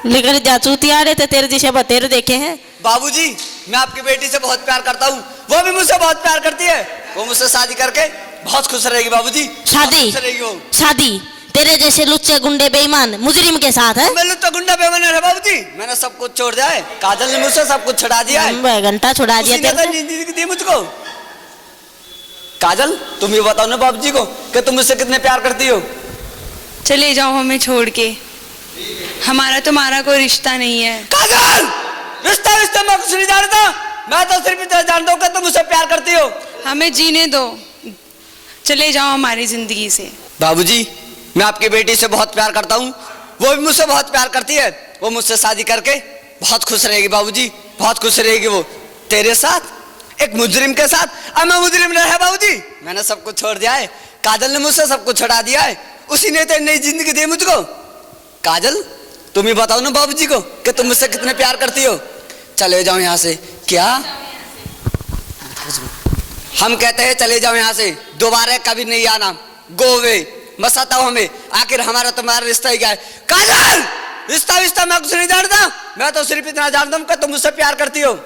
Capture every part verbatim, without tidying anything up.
निकल जा चूतियाड़े, ते तेरे जैसे बतेरे देखे हैं। बाबूजी, मैं आपकी बेटी से बहुत प्यार करता हूँ, वो भी मुझसे बहुत प्यार करती है। वो मुझसे शादी करके बहुत खुश रहेगी बाबूजी, बहुत शादी? खुश रहेगी वो। शादी तेरे जैसे लुच्चे गुंडे बेईमान मुजरिम के साथ है? मैं लुच्चा गुंडा बेईमान है बाबूजी, मैंने सब कुछ छोड़ दिया है। काजल ने मुझसे सब कुछ छुड़ा दिया है। हम्म, घंटा छुड़ा दिया उसी ने तेरे तो से। जिंदगी दी मुझको। काजल, तुम ये बताओ ना बाबूजी को कि तुम मुझसे कितने प्यार करती हो। चले जाओ हमें छोड़ के, हमारा तुम्हारा कोई रिश्ता नहीं है। काजल, रिश्ता रिश्ता मैं कुछ नहीं जानता, मैं तो सिर्फ इतना जानता हूँ कि तुम मुझसे प्यार करती हो। हमें जीने दो, चले जाओ हमारी जिंदगी से। बाबूजी, मैं आपकी बेटी से बहुत प्यार करता हूँ, वो भी मुझसे बहुत प्यार करती है। वो मुझसे शादी करके बहुत खुश रहेगी बाबूजी, बहुत खुश रहेगी वो। तेरे साथ, एक मुजरिम के साथ। अब मैं मुजरिम नहीं है बाबूजी, मैंने सब कुछ छोड़ दिया है। काजल ने मुझसे सब कुछ छुड़ा दिया है, उसी ने तो नई जिंदगी दी मुझको। काजल, तुम ही बताओ ना बाबूजी को कि तुम मुझसे कितने प्यार करती हो। चले जाओ यहाँ से। क्या? हम कहते हैं चले जाओ यहाँ से, दोबारा कभी नहीं आना। Go away, मत सताओ हमें। आखिर हमारा तुम्हारा रिश्ता ही क्या है? काजल, रिश्ता विश्ता मैं कुछ नहीं जानता, मैं तो सिर्फ इतना जानता हूँ कि तुम मुझसे प्यार करती हो।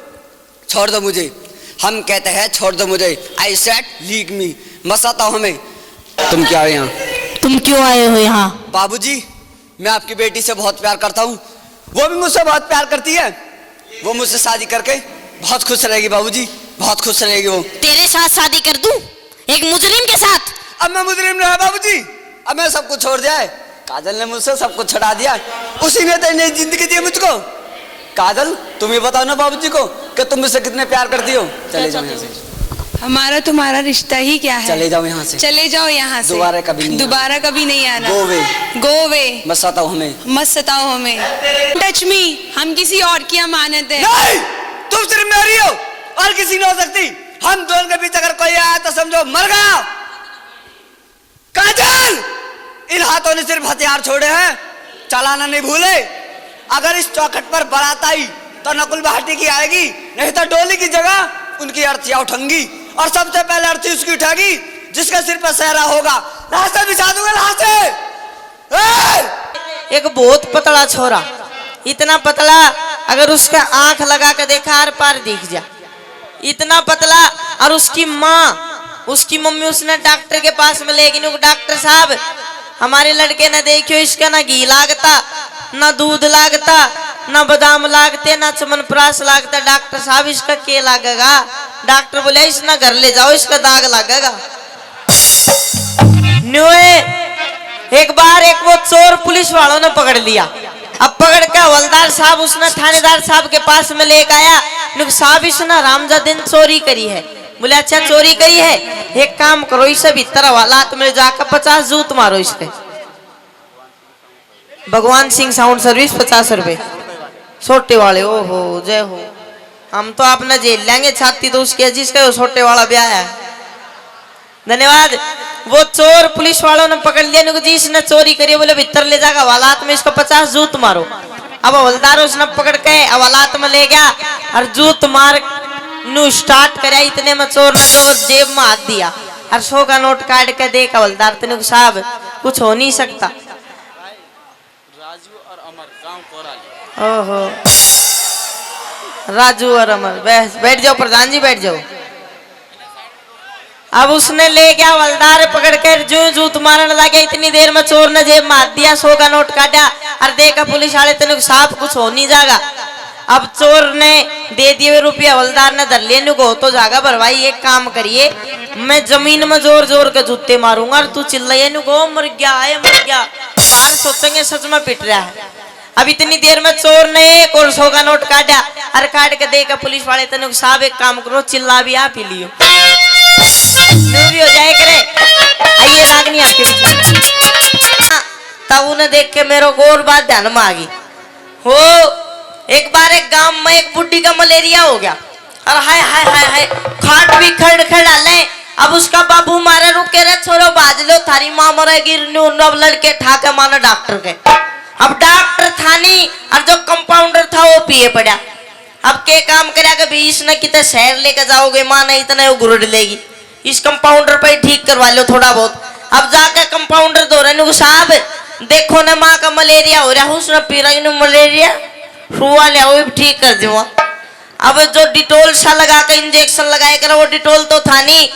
छोड़ दो मुझे। हम कहते हैं छोड़ दो मुझे। I said leave me, मत सताओ हमें। तुम क्या हो यहाँ? तुम क्यों आए हो यहाँ? बाबूजी, मैं आपकी बेटी से बहुत प्यार करता हूँ, वो भी मुझसे बहुत प्यार करती है। वो मुझसे शादी करके बहुत खुश रहेगी बाबूजी, बहुत खुश रहेगी वो। तेरे साथ शादी कर दूं एक मुजरिम के साथ? अब मैं मुजरिम नहीं बाबूजी, अब मैं सब कुछ छोड़ दिया है। काजल ने मुझसे सब कुछ छुड़ा दिया है, उसी ने तो नई जिंदगी दी मुझको। काजल, तुम ही बताओ ना बाबूजी को कि तुम मुझसे कितने प्यार करती हो। चले जाओ यहाँ से। हमारा तुम्हारा रिश्ता ही क्या है? चले जाओ यहाँ से। चले जाओ यहाँ से। दोबारा कभी नहीं आना। दोबारा कभी नहीं आना। Go away। Go away। मत सताओ हमें। मत सताओ हमें। Touch me, हम किसी और की अमानत है। नहीं, तुम सिर्फ मेरी हो और किसी नहीं हो सकती। हम दोनों के बीच अगर कोई आया तो समझो मर गया। काजल, इन हाथों ने सिर्फ हथियार छोड़े हैं, चलाना नहीं भूले। अगर इस चौखट पर बारात आई तो नकुल भाटी की आएगी, नहीं तो डोली की जगह उनकी अर्थियां उठेंगी। और सबसे पहले अर्थी उसकी उठेगी जिसके सिर पर सेहरा होगा। लाशें बिछा दूंगा, लाशें। ए! एक बहुत पतला छोरा, इतना पतला, अगर उसका आंख लगा के देखा, आर पार दिख जा। इतना पतला। और उसकी माँ, उसकी मम्मी उसने डॉक्टर के पास में लेके न्यू, "डॉक्टर साहब, हमारे लड़के ने देखियो, इसका ना घी लागता, ना दूध लागता, ना बादाम लागते, ना च्यवनप्राश लागता। डॉक्टर साहब, इसका के लागेगा?" डॉक्टर बोले, "इसने घर ले जाओ, इसका दाग लागेगा।" न्यू है, एक बार एक वो चोर पुलिस वालों ने पकड़ लिया। अब पकड़ के हवलदार साहब उसने थानेदार साहब के पास में लेके आया। न्यू, "साहब, इसने हरामजादे ने चोरी करी है।" बोले, "अच्छा, चोरी करी है, एक काम करो, इसे भीतर हवालात में ले जाकर पचास जूत मारो इसके।" भगवान सिंह साउंड सर्विस, पचास रुपए। छोटे वाले, ओ हो, जय हो। हम तो आपने झेल लेंगे, छाती तो उसकी है जिसका वो छोटे वाला ब्याह है। धन्यवाद। वो चोर पुलिस वालों ने पकड़ लिया, न्यू, "जी, इसने चोरी करी है।" बोले, "भीतर ले जाकर हवालात में इसको पचास जूत मारो।" अब हवलदार उसने पकड़ के हवालात में ले गया और जूत मार न्यू स्टार्ट करया। इतने में चोर ने तो जेब में हाथ दिया और सौ का नोट काट के देख हवलदार, "तने को साहब, कुछ हो नहीं सकता।" राजू और अमर, गांव कोराली। ओहो, राजू और अमर, बस बैठ जाओ प्रधान जी, बैठ जाओ। अब उसने ले गया हवलदार पकड़ के, जूं जूत मारन लगे, इतनी देर में चोर ने जेब में हाथ दिया, सौ का नोट काटा और देखा पुलिस वाले, "तने को साहब, कुछ हो नहीं जागा।" अब चोर ने दे दिए रुपये, हवलदार ने धर लिए, न्यू को तो जागा भरवाई, एक काम करिए, मैं जमीन में जोर जोर के जूते मारूंगा और तू चिल्लाइए, न्यू को, "मर गया है, मर गया।" बाहर सोचेंगे सच में पिट रहा है। अब इतनी देर में चोर ने एक और सौ का नोट काटा और काट के देकर पुलिस वाले, "तने को साहब, एक काम करो, चिल्ला भी आप ही लियो।" न्यू भी हो जाए करे, आइए रागनी आपके बीच में। तब उन्हें देख के मेरे को और बात ध्यान में आ गई। हो, एक बार एक गांव में एक बुढ़ी का मलेरिया हो गया। और हाय, हाय, हाय, हाय, खाट भी खड़ खड़ हाले। अब उसका बाबू मारे, "रुके रे छोरो, बाज लो, थारी माँ मरेगी।" न्यू, न्यू अब लड़के ठा के माने डॉक्टर के। अब डॉक्टर था नहीं, और जो कंपाउंडर था वो पिए पड़ा। अब के काम करा कि भी इसने किते शहर लेके जाओगे, माँ ने इतना ही गुरड़ लेगी। इस कंपाउंडर पे ही ठीक करवा लो थोड़ा बहुत। अब जाके कंपाउंडर धोरे, न्यू, "साहब, देखो ना, माँ का मलेरिया हो रहा, उसने पीरा इन मलेरिया हुआ ले आओ, ठीक कर दूंगा। अब जो डिटोल सा लगा के इंजेक्शन लगाया करो, वो डिटोल तो था नहीं,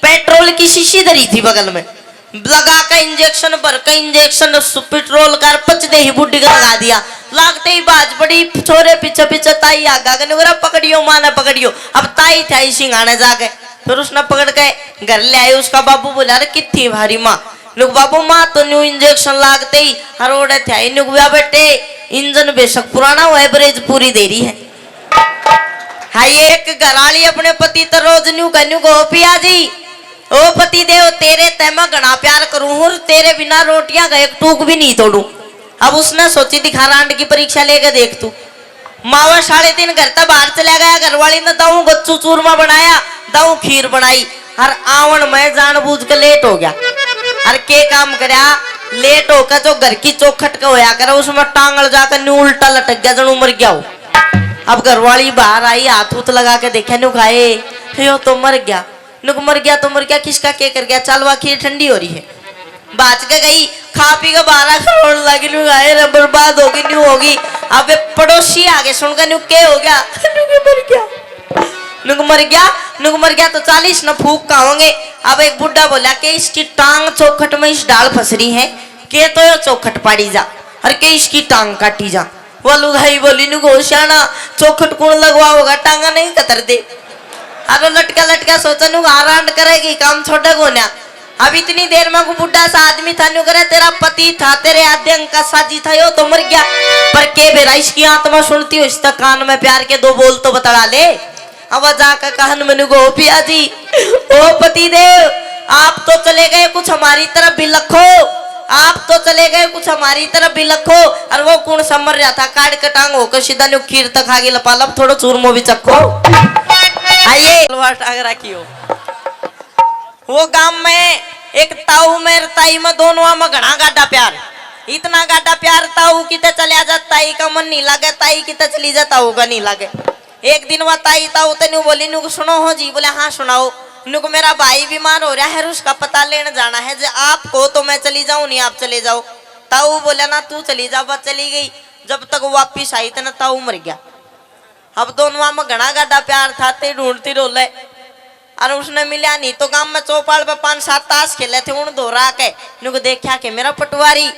पेट्रोल की शीशी धरी थी बगल में, लगा के इंजेक्शन भर के इंजेक्शन पेट्रोल का पच दे ही बुढ़ी का लगा दिया। लागते ही बाज पड़ी, छोरे पीछे पीछे ताई आगा के नुगरा पकड़ियो, माँ ने पकड़ियो। अब ताई थाई सिंगाने जाके फिर उसने पकड़ के घर ले आए। उसका बाबू बोला, अरे कितनी भारी माँ। नुक बाबू, माँ तो न्यू इंजेक्शन लागते ही हरोड़े थे आई। नुक, बेटे, इंजन बेशक पुराना हो, एवरेज पूरी दे रही है। हाँ, ये एक घर आली अपने पति तो रोज न्यू कहन्यू को, पिया जी, ओ पति देव, तेरे तै मैं घना प्यार करूं हूं, तेरे बिना रोटियां का एक टूक भी नहीं तोड़ू। अब उसने सोची, दिखा रांड की परीक्षा लेके देख तू। मावा साढ़े तीन घर तक बाहर चला गया, घरवाली ने दाऊ गच्चू चूरमा बनाया, दाऊ खीर बनाई, और आवन में जानबूझ के लेट हो गया। और के काम करया, लेट होकर जो घर की चौखट के होया करे, उसमें टांगल जाकर न्यू उल्टा लटक गया, जणू मर गया हो। अब घरवाली बाहर आई, हाथ उत लगा के देखा, न्यू खाए, यो तो मर गया। नुक मर गया तो मर गया, किसका के कर गया, चल वा खीर ठंडी हो रही है। बाज के गई, खा पी के बारह करोड़ लगी, न्यू आए रे, बर्बाद होगी, न्यू होगी। अब पड़ोसी आगे सुनकर न्यू के हो गया, न्यू के मर गया, नुक मर गया, नुक मर गया तो चालीस न फूक का होंगे। अब एक बुढ़ा बोला कि इसकी टांग चौखट में इस डाल फंस रही है, के तो यो चौखट पाड़ी जा, और के इसकी टांग काटी जा। वो लुगाई बोली, न्यू को, श्याणा, चौखट कुण लगवा होगा, टांगा नहीं कतर दे। अरे लटका लटका सोचा, न्यू आरांड करेगी, काम छोटा कोन्या। अब इतनी देर में को बुढ़ा सा आदमी था, न्यू करे, तेरा पति था, तेरे आधे अंग का साजी था, यो तो मर गया। पर के बेरा इसकी आत्मा सुनती हो, इसका कान में प्यार के दो बोल तो बतला ले। अब जाकर कहन मनु को, पिया जी, ओ पति देव, आप तो चले गए, कुछ हमारी तरफ भी लखो। आप तो चले गए, कुछ हमारी तरफ भी लखो। और वो कौन सा मर रहा था, काट कटांग होकर सीधा न्यू खीर तक आगे लपालब, थोड़ा चूरमो भी चखो। आइए, हलवा टांग रखियो। वो गांव में एक ताऊ में ताई में दोनों में घना गाडा प्यार, इतना गाडा प्यार, ताऊ किते चल्या जा ताई का मन नहीं लागे, ताई किते चली जा ताऊ का नहीं लागे। एक दिन वह ताई ताऊ ते न्यू बोली, न्यू सुनो हो जी, बोले हाँ सुनाओ। न्यू को मेरा भाई बीमार हो रहा है, उसका पता लेने जाना है, जे आप को तो मैं चली जाऊं, नहीं आप चले जाओ। ताऊ बोला ना तू चली जा, बस चली गई। जब तक वापिस आई तना ताऊ मर गया। अब दोनों में घना गाडा प्यार था, ते ढूंढती रोले। अरे उसने मिला नहीं तो गांव में चौपाल पे पांच सात ताश खेले थे, उन दो राह के नुक देखा के मेरा पटवारी।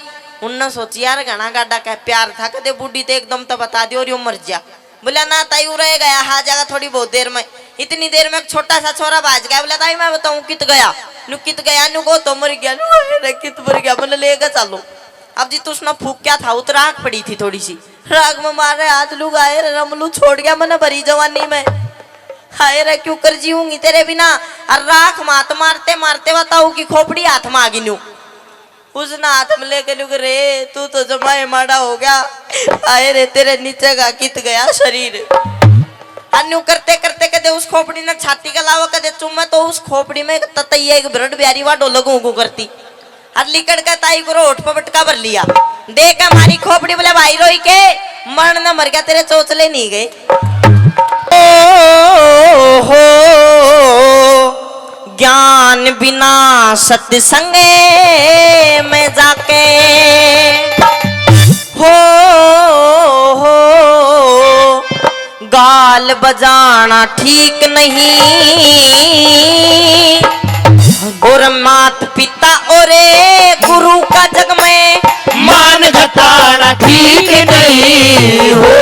उनने सोची, यार घना गाडा का प्यार था, कदे बूढ़ी तो एकदम तो बता दियो और यो मर जा। बोला ना ताई, उरे गया, आ जाएगा थोड़ी बहुत देर में। इतनी देर में एक छोटा सा छोरा भाज गया, बोला ताई मैं बताऊं कित गया। नु कित गया, नु को तो मर गया, नु अरे कित मर गया, बोले लेके चलो। अब जी तो उसने फूक क्या था, उतर आंख पड़ी थी थोड़ी सी। राग में मार रहे हाथ लुगाए रे रमलू, छोड़ गया मने भरी जवानी में। हाय रे क्यों कर जीऊंगी तेरे बिना। और राख मात मारते मारते बताऊ की खोपड़ी हाथ में आ गई न्यू। उसने हाथ में लेके न्यू रे, तू तो जमाए माड़ा हो गया। हाय रे तेरे नीचे का कित गया शरीर। और न्यू करते करते कदे उस खोपड़ी ने छाती का लावा, कदे चुम्मा, तो उस खोपड़ी में एक ततैया एक ब्रड ब्यारी वा ढोलक ऊँ करती। और लिकड़ के ताई को होठ पे बटका भर लिया। देख हमारी खोपड़ी बोले भाई रोई के, मरण न मर गया, तेरे चोचले नहीं गए। ओ हो, ज्ञान बिना सत्संग में जाके, हो, हो, गाल बजाना ठीक नहीं। और मात पिता और गुरु का जग में मान घटाना ठीक नहीं हो।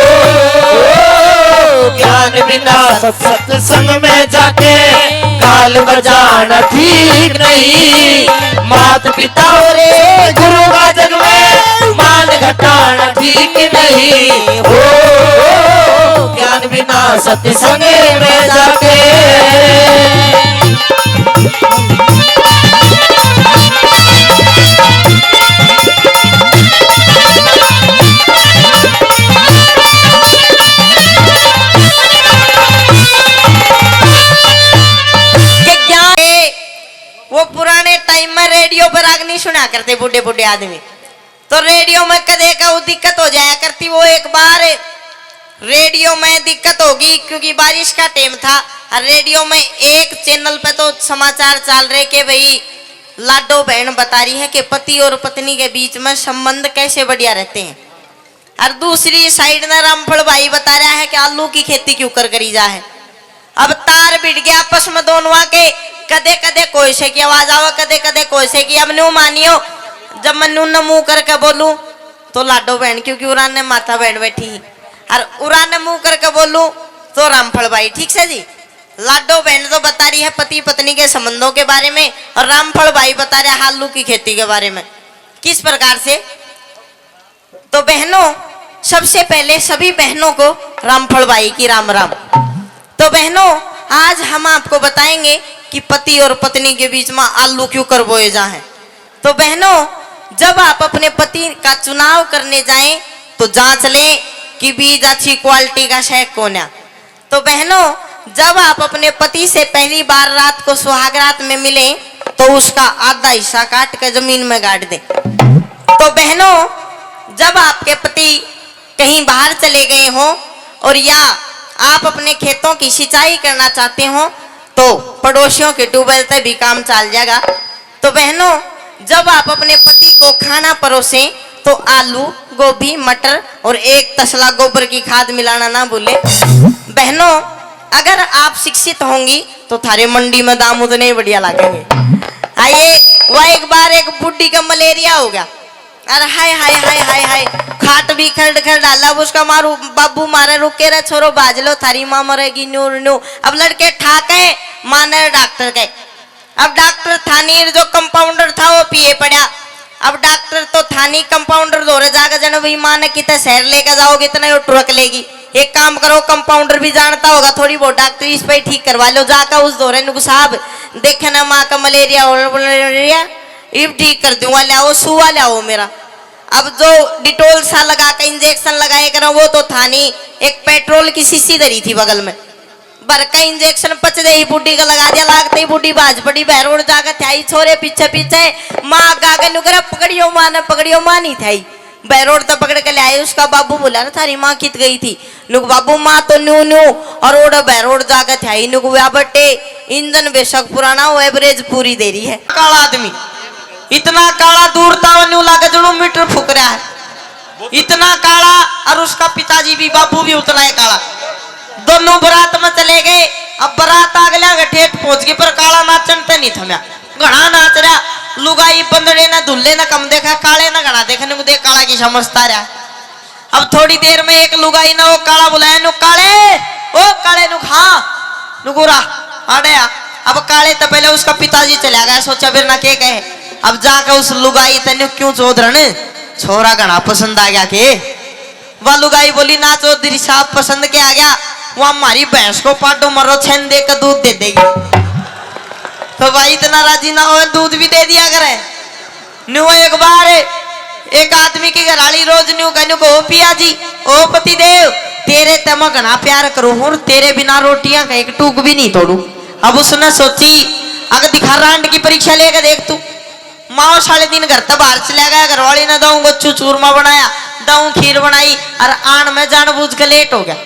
ज्ञान बिना सत्संग में जाके गाल बजाना ठीक नहीं। मात पिता और गुरु का जग में मान घटाना ठीक नहीं हो। ज्ञान बिना सत्संग में जाके। के ज्ञान, वो पुराने टाइम में रेडियो पर राग नहीं सुना करते बूढ़े बूढ़े आदमी, तो रेडियो में कदे का वो दिक्कत हो जाया करती। वो एक बार रेडियो में दिक्कत होगी, क्योंकि बारिश का टाइम था और रेडियो में एक चैनल पे तो समाचार चल रहे कि भाई लाडो बहन बता रही है कि पति और पत्नी के बीच में संबंध कैसे बढ़िया रहते हैं, और दूसरी साइड में रामफल भाई बता रहा है कि आलू की खेती क्यों कर करी जा है। अब तार भिड़ गया आपस में दोनों के, कदे कदे कोई से की आवाज आवे, कदे कदे कोई से की। अब न्यू मानियो, जब मैं न्यू न मुंह करके बोलूं तो लाडो बहन, क्योंकि उरा ने माता बहन बैठी है, और उरा ने मुंह करके बोलूं तो रामफल भाई। ठीक से जी, लाडो बहन तो बता रही है पति पत्नी के संबंधों के बारे में, और रामफल भाई बता रहे हैं आलू की खेती के बारे में। किस प्रकार से? तो बहनों, सबसे पहले सभी बहनों को रामफल भाई की राम राम। तो बहनों, आज हम आपको बताएंगे कि पति और पत्नी के बीच में आलू क्यों कर बोए जा हैं। तो बहनों, जब आप अपने पति का चुनाव करने जाएं तो जांच लें कि बीज अच्छी क्वालिटी का है कौन है। तो बहनों, जब आप अपने पति से पहली बार रात को सुहाग रात में मिलें तो उसका आधा हिस्सा काट कर जमीन में गाड़ दें। तो बहनों, जब आपके पति कहीं बाहर चले गए हों और या आप अपने खेतों की सिंचाई करना चाहते हो तो पड़ोसियों के ट्यूबवेल तक भी काम चल जाएगा। तो बहनों, जब आप अपने पति को खाना परोसें तो आलू, गोभी, मटर और एक तसला गोबर की खाद मिलाना ना भूलें। बहनों, अगर आप शिक्षित होंगी तो थारे मंडी में दाम उतने ही बढ़िया लागेंगे। आइए, वह एक बार एक बुढ़ी का मलेरिया हो गया। अरे हाय हाय हाय हाय हाय, खाट भी खरड़ खरड़ डाला। अब उसका मारू बाबू मारे, रुके रे छोरो, बाज लो, थारी माँ मरेगी, न्यू न्यू। अब लड़के ठाके माने डॉक्टर के। अब डॉक्टर थानी जो कंपाउंडर था वो पिए पड़ा। अब डॉक्टर तो थानी कंपाउंडर धोरे जाके जन भाई माँ ने कितने शहर लेके जाओगे, इतना यो ट्रक लेगी। एक काम करो, कंपाउंडर भी जानता होगा थोड़ी बहुत, डॉक्टर इस पे ही ठीक करवा लो जाकर उस धोरे। नुक साहब देखे ना माँ का मलेरिया और मलेरिया, इब ठीक कर दूंगा, ले आओ सुआ ले आओ मेरा। अब जो डिटोल सा लगा के इंजेक्शन लगाए करो, वो तो था नहीं, एक पेट्रोल की शीशी धरी थी बगल में, भर के इंजेक्शन पच दे ही बुढ़ी का लगा दिया। लागते ही बुढ़ी बाज पड़ी, बहरोड जाके थी आई, छोरे पीछे पीछे, माँ आगे आगे नुकरा पकड़ियो माँ ने, पकड़ियो माँ नहीं थी आई। बहरोड तो पकड़ के ले आए, उसका बाबू बोला ना थारी माँ कित गई थी? नुक बाबू माँ तो न्यू न्यू और ओड़ा बहरोड जाके थी आई। नुक व्या बटे इंजन बेशक पुराना हो, एवरेज पूरी दे रही है। काला आदमी इतना काला, दूर ताव न्यू लागे जणू मीटर फूक रहा है, इतना काला। और उसका पिताजी भी, बाबू भी उतना ही काला। दोनों बारात में चले गए। अब बारात अगले के ठेठ पहुंच गई, पर काला नाचन ते नहीं थम्या, घणा नाच रहा। लुगाई बंदड़े ने धुल्ले ने कम देखा, काले ने घणा देखने को देख, काला की समझता रहा। अब थोड़ी देर में एक लुगाई ने वो काला बुलाया, नु काले, ओ काले, नु हाँ, नु गोरा, आड़े आ। अब काले तो पहले उसका पिताजी चला गया, सोचा फिर ना के कहे। अब जाके उस लुगाई तैने क्यों चौधरण, छोरा घणा पसंद आ गया के? वह लुगाई बोली, ना चौधरी साहब, पसंद के आ गया, वो हमारी भैंस को पाडो मरो छन दे के दूध दे देगी। तो भाई इतना राजी ना हो, दूध भी दे दिया करे। न्यू एक बार एक आदमी की घराली रोज न्यू कहने को, "ओ पिया जी, ओ पति देव, तेरे ते मैं घना प्यार करूं हूं, तेरे बिना रोटियां का एक टूक भी नहीं तोड़ू।" अब उसने सोची, अगर दिखा रांड की परीक्षा लेके देख तू, माओ साले दिन घर तक बाहर चला गया, घरवाली ने दऊं गोचू चूरमा बनाया, दऊं खीर बनाई, और आन में जानबूझ के लेट हो गया।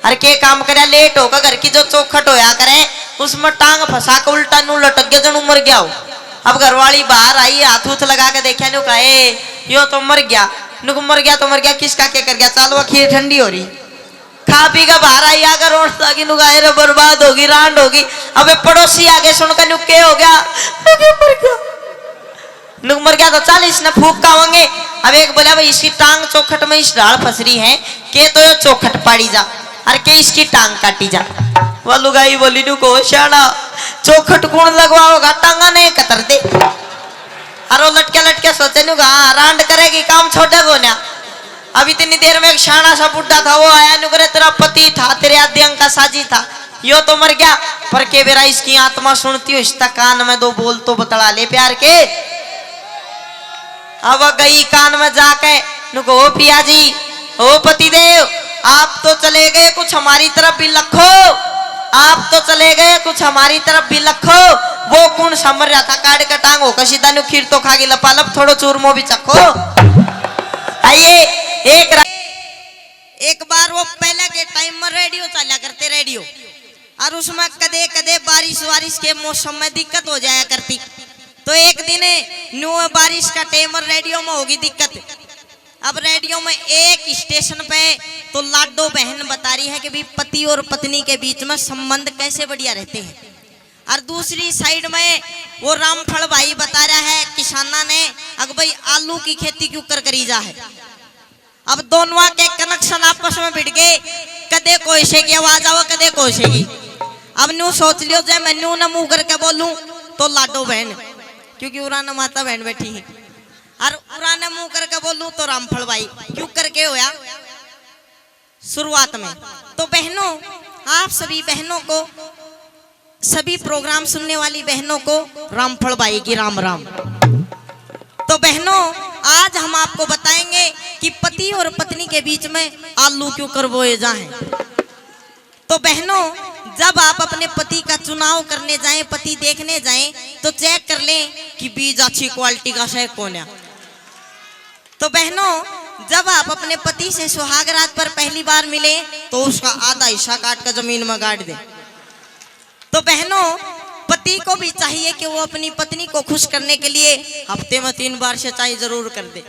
और के काम करया, लेट होकर घर की जो चौखट होया करे, उसमें टांग फंसा के उल्टा न्यू लटक गया, जणू मर गया हो। अब घरवाली बाहर आई, हाथ उथ लगा के देखा, न्यू कहे, "यो तो मर गया।" नुक, "मर गया तो मर गया, किसका के कर गया, चल वो खीर ठंडी हो रही।" खा पी के बाहर आई, आगे रोन लगी, नुक, "आए रे, बर्बाद होगी, रांड होगी।" अबे पड़ोसी आगे सुनकर न्यू, "के हो गया?" नुक, "मर गया।" नुक, "मर गया तो चल, इसने फूक का होंगे।" अब एक बोला, "भाई, इसकी टांग चौखट में इस ढाल फंस रही है, के तो यो चौखट पाड़ी जा, और के इसकी टांग काटी जा।" वो लुगाई बोली, "नुक, ओ शाना, चौखट कौन लगवा होगा, टांगा ने कतर दे।" और वो लटके लटके सोचे, न्यू, "हाँ, रांड करेगी, काम छोड़े को ना।" अब इतनी देर में एक शाना सा बुढ़ा था, वो आया, न्यू करे, "तेरा पति था, तेरे आद्य अंग का साजी था, यो तो मर गया, पर के बेरा इसकी आत्मा सुनती हो, इसका कान में दो बोल तो बतला ले प्यार के।" अब गई कान में जाके, नुक, "ओ पिया जी, ओ पति देव, आप तो चले गए, कुछ हमारी तरफ भी लखो, आप तो चले गए, कुछ हमारी तरफ भी लखो।" वो कौन समझ रहा था, काट का टांग होकर सीधा न्यू खीर तो खा गई लपालप, थोड़ो चूरमो भी चखो। आइए, एक रा-, एक बार वो पहले के टाइम में रेडियो चाल्या करते, रेडियो, और उसमें कदे कदे बारिश वारिश के मौसम में दिक्कत हो जाया करती। तो एक दिन न्यू बारिश का टाइम और रेडियो में होगी दिक्कत। अब रेडियो में एक स्टेशन पे तो लाडो बहन बता रही है कि भी पति और पत्नी के बीच में संबंध कैसे बढ़िया रहते हैं, और दूसरी साइड में वो रामफल भाई बता रहा है किसाना ने, अग भाई आलू की खेती क्यों कर करी जा है। अब दोनों के कनेक्शन आपस में भिड़ गए, कदे कोई से की आवाज आवे, कदे कोई से की। अब न्यू सोच लियो, जब मैं न्यू न मुंह करके बोलूं तो लाडो बहन, क्योंकि उरा न माता बहन बैठी है, और उरा न मुंह करके बोलूं तो रामफल भाई, क्यों करके होया शुरुआत में। तो बहनों, आप सभी बहनों को, सभी प्रोग्राम सुनने वाली बहनों को रामफल भाई की राम राम। तो बहनों, आज हम आपको बताएंगे कि पति और पत्नी के बीच में आलू क्यों करबोए जाएं। तो बहनों, जब आप अपने पति का चुनाव करने जाएं, पति देखने जाएं, तो चेक कर लें कि बीज अच्छी क्वालिटी का है कौन है। तो बहनों, जब आप अपने पति से सुहागरात पर पहली बार मिले, तो उसका आधा हिस्सा काट कर जमीन में गाड़ दे। तो बहनों, पति को भी चाहिए कि वो अपनी पत्नी को खुश करने के लिए हफ्ते में तीन बार सिंचाई जरूर कर दे।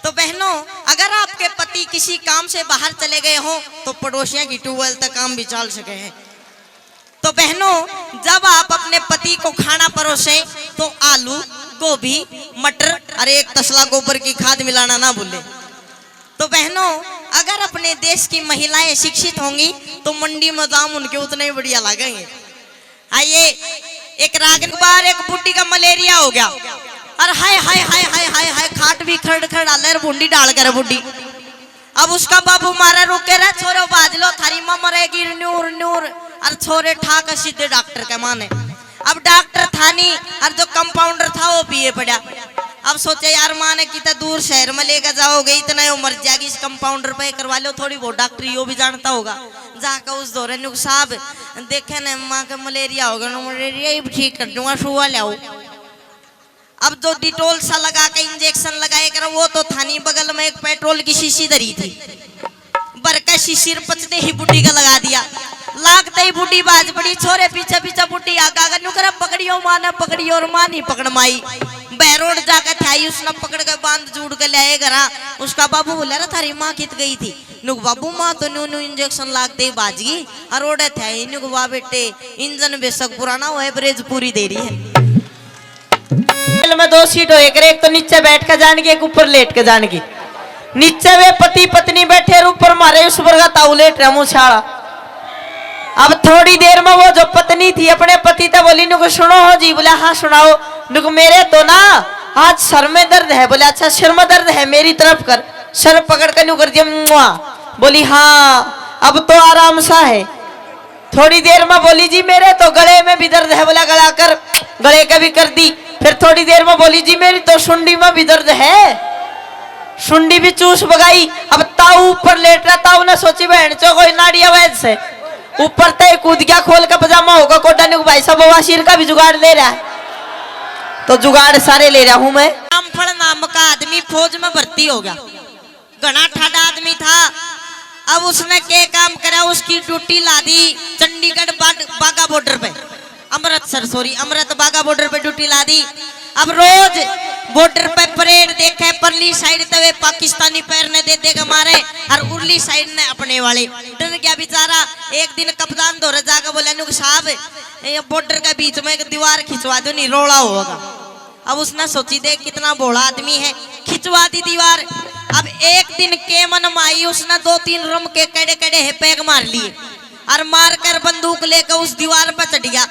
तो बहनों, अगर आपके पति किसी काम से बाहर चले गए हों, तो पड़ोसियों की ट्यूबवेल तक काम भी चाल सके हैं। तो बहनों, जब आप अपने पति को खाना परोसें, तो आलू, गोभी, मटर और एक तसला गोबर की खाद मिलाना ना भूलें। तो बहनों, अगर अपने देश की महिलाएं शिक्षित होंगी, तो मंडी में दाम उनके उतने ही बढ़िया लगेंगे। आइए, एक राग, एक बार एक बुड्ढी का मलेरिया हो गया, और हाय, हाय, हाय, हाय, हाय, हाय, खाट भी खड़ खड़ आले और बूंदी डाल कर बुड्ढी। अब उसका बाबू मारे रुके रहे, "छोरो, भाज लो, थारी माँ मरेगी, न्यूर, न्यूर।" और छोरे ठाक सीधे डॉक्टर के माने। अब डॉक्टर था नहीं, और जो कंपाउंडर था, वो पिए पड़ा। अब सोचे, "यार, माँ ने कितना दूर शहर में लेकर जाओगे, इतना यो मर जाएगी, इस कंपाउंडर पे करवा लो थोड़ी बहुत डॉक्टरी, यो भी जानता होगा।" जाकर उस दौरे नुक साहब देखे ने, माँ के मलेरिया हो गया, मलेरिया ही ठीक कर दूंगा, सुआ ले आओ। अब जो डिटोल सा लगा के इंजेक्शन लगाए कर, वो तो था नहीं, बगल में एक पेट्रोल की शीशी धरी थी, भर के शीशी पचते ही बुड्ढी का लगा दिया। लागते ही बुड्ढी बाज पड़ी, छोरे पीछे पीछे बुड्ढी आगा आगा न्यू करे, "पकड़ियो माँ ने, पकड़ियो," और माँ नहीं पकड़ माई। बहरोड जाके थाई, उसने पकड़ के बांध जूड़ के ले आए घरा। उसका बाबू बोला, "रे, थारी माँ कित गई थी?" नुक बाबू, माँ तो न्यू न्यू इंजेक्शन लागते ही बाज गई, और ओड़े थे ही नुक, वाह बेटे, इंजन बेशक पुराना हो, एवरेज पूरी दे रही है। रेल में दो सीट होए करे, एक तो नीचे बैठ के जान की, एक ऊपर लेट के जान की। नीचे वे पति पत्नी बैठे और ऊपर मारे उस वर्गा ताऊ लेट रहा मुंह छाला। अब थोड़ी देर में वो जो पत्नी थी अपने पति ते बोली, नुक, "सुनो हो जी।" बोले, "हाँ, सुनाओ।" नुक, "मेरे तो ना आज सर में दर्द है।" बोले, "अच्छा, सिर में दर्द है, मेरी तरफ कर।" सर पकड़ के न्यू कर दिया, मुआ। बोली, "हाँ, अब तो आराम सा है।" थोड़ी देर में बोली, "जी, मेरे तो गले में भी दर्द है।" बोला, "गला कर।" गले का भी कर दी। फिर थोड़ी देर में बोली, "जी, मेरी तो सुंडी में भी दर्द है।" सुंडी भी चूस बगाई। अब ताऊ ऊपर लेट रहा, ताऊ ने सोची, "बहन चो कोई नाड़िया वैद से।" ऊपर तय कूद गया, खोल के पजामा होगा कोडा, न्यू, "भाई साहब, बवासीर का भी जुगाड़ ले रहा है।" तो जुगाड़ सारे ले रहा हूं मैं। रामफल नाम का आदमी फौज में भर्ती हो गया। घणा ठाडा आदमी था। अब उसने के काम करा, उसकी ड्यूटी ला दी चंडीगढ़ बाग-, बागा बॉर्डर पे, अमृतसर, सॉरी, अमृत बागा बॉर्डर पे ड्यूटी ला दी। अब रोज बॉर्डर पे परेड देखे, परली साइड ते वे पाकिस्तानी पैर ने दे दे के मारे, और उरली साइड ने अपने वाले। डर गया बेचारा। एक दिन कप्तान धोरे जाके बोला, "नुक साहब, ये बॉर्डर के बीच में एक दीवार खिंचवा दो, नहीं रोला होगा।" अब उसने सोची, देख कितना भोला आदमी है, खिंचवा दी दीवार। अब एक दिन केमन माई उसने दो तीन रम के कड़े कड़े है पैग मार लिए, और मार कर बंदूक लेकर उस दीवार पर चढ़ गया।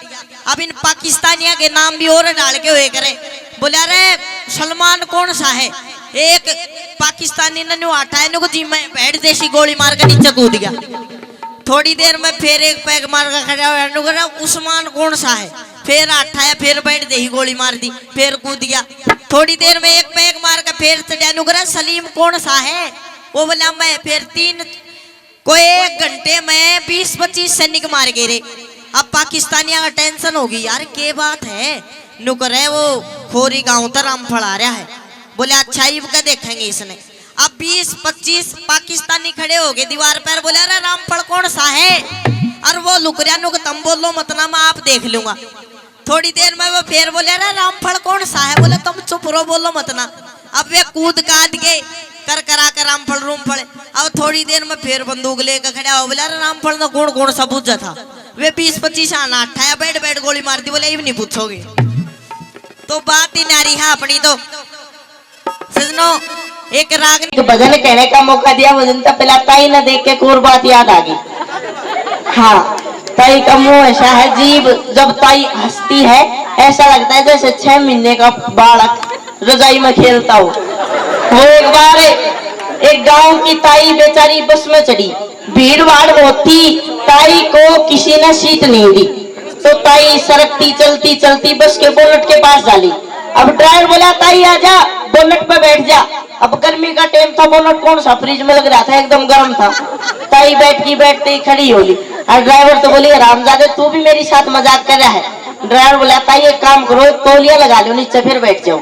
अब इन पाकिस्तानियों के नाम भी और डाल के हुए करे। बोला, "अरे सलमान कौन सा है?" एक पाकिस्तानी ने न्यू हटाया, न्यू को जी मैं बैठ जैसी गोली मार के नीचे कूद गया। थोड़ी देर में फिर एक पैग मार के खड़ा हुआ, न्यू कह रहा, "उस्मान कौन सा है?" फिर हाथ आया, फिर बैठ दे ही गोली मार दी, फिर कूद गया। थोड़ी देर में एक पैग मार के फिर चढ़ा, न्यू कह रहा, "सलीम कौन सा है?" वो बोला, "मैं।" फिर तीन, कोई एक घंटे में बीस पच्चीस सैनिक मार गए रे। अब पाकिस्तानियों का टेंशन होगी, "यार के बात है?" न्यू कह रहे, "वो खोरी गांव तक रामफल आ रहा है।" बोले, "अच्छा, इब का देखेंगे इसने।" अब बीस पच्चीस पाकिस्तानी खड़े हो गए दीवार पर, बोले, "अरे रामफल कौन सा है?" और वो लुक रहा, न्यू कह, "तुम बोलो मत ना, मैं आप देख लूंगा।" थोड़ी देर में वो फिर बोले, "अरे रामफल कौन सा है?" बोले, "तुम चुप रहो, बोलो मत ना।" अब वे कूद काद के कर करा कर रामफल रूमफल। अब थोड़ी देर में फिर बंदूक लेकर खड़ा हो, बोले, "अरे रामफल ने कौन कौन सा बूझा था?" वे बीस पच्चीस आना अठाया, बैठ बैठ गोली मार दी, बोले, "ये भी नहीं पूछोगे।" तो बात ही न्यारी है अपनी तो। सजनो, एक राग एक भजन कहने का मौका दिया, भजन तो पहला ताई ने देख के एक और बात याद आ गई। हाँ, ताई का मुंह ऐसा है, जीभ जब ताई हंसती है, ऐसा लगता है जैसे छह महीने का बालक रजाई में खेलता हो। वो एक बार एक गांव की ताई बेचारी बस में चढ़ी, भीड़ भाड़ बहुत थी, ताई को किसी ने सीट नहीं दी। तो ताई सरकती चलती चलती बस के बोनट के पास जा ली। अब ड्राइवर बोला, "ताई आजा, बोनट पे बैठ जा।" अब गर्मी का टाइम था, बोनट कौन सा फ्रिज में लग रहा था, एकदम गर्म था। ताई बैठ की, बैठते ही खड़ी हो ली। और ड्राइवर तो बोली, "हरामजादे, तू भी मेरी साथ मजाक कर रहा है।" ड्राइवर बोला, "ताई एक काम करो, एक तौलिया लगा लो नीचे, फिर बैठ जाओ।"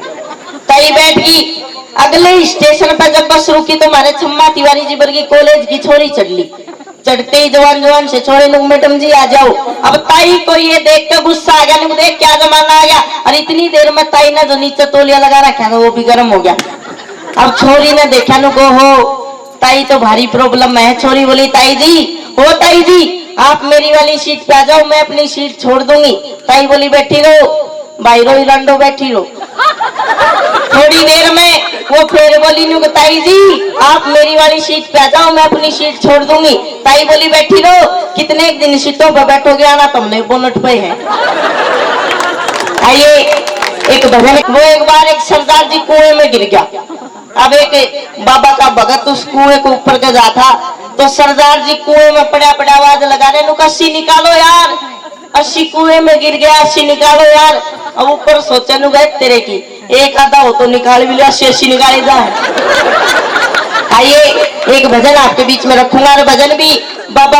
ताई बैठ गई। अगले ही स्टेशन पर जब बस रुकी तो हमारे छम्मा तिवारी जी वर्गी कॉलेज की छोरी चढ़ ली। चढ़ते ही जवान जवान से छोरे लोग, "मैडम जी आ जाओ।" अब ताई को ये देख के गुस्सा आ गया, "नु देख क्या जमाना आ गया।" और इतनी देर में ताई ने जो नीचे तौलिया लगा रखा था वो भी गर्म हो गया। अब छोरी ने देखा, नु को हो, ताई तो भारी प्रॉब्लम में है। छोरी बोली, "ताई जी, ओ ताई जी, आप मेरी वाली सीट पे आ जाओ, मैं अपनी सीट छोड़ दूंगी।" ताई बोली, "बैठी रहो भाई, रोई लांडो, बैठी रहो।" थोड़ी देर में वो फिर बोली, "नु ताई जी, आप मेरी वाली सीट पे आ जाओ, मैं अपनी सीट छोड़ दूंगी।" ताई बोली, "बैठी रहो, कितने एक दिन सीटों पे बैठोगे, आना तुमने बोनट पे है।" आइए, एक भजन। वो एक बार एक सरदार जी कुएं में गिर गया। अब एक बाबा का भगत उस कुएं के ऊपर के जा था, तो सरदार जी कुएं में पड़ा पड़ा आवाज लगा रहे, "नु कस्सी निकालो यार, अस्सी कुएं में गिर गया, अस्सी निकालो यार।" अब ऊपर सोचे, "नु गए तेरे की, एक आधा हो तो निकाल भी लो, अस्सी अस्सी निकाले जा।" आइए, एक भजन आपके बीच में रखूंगा, और भजन भी बाबा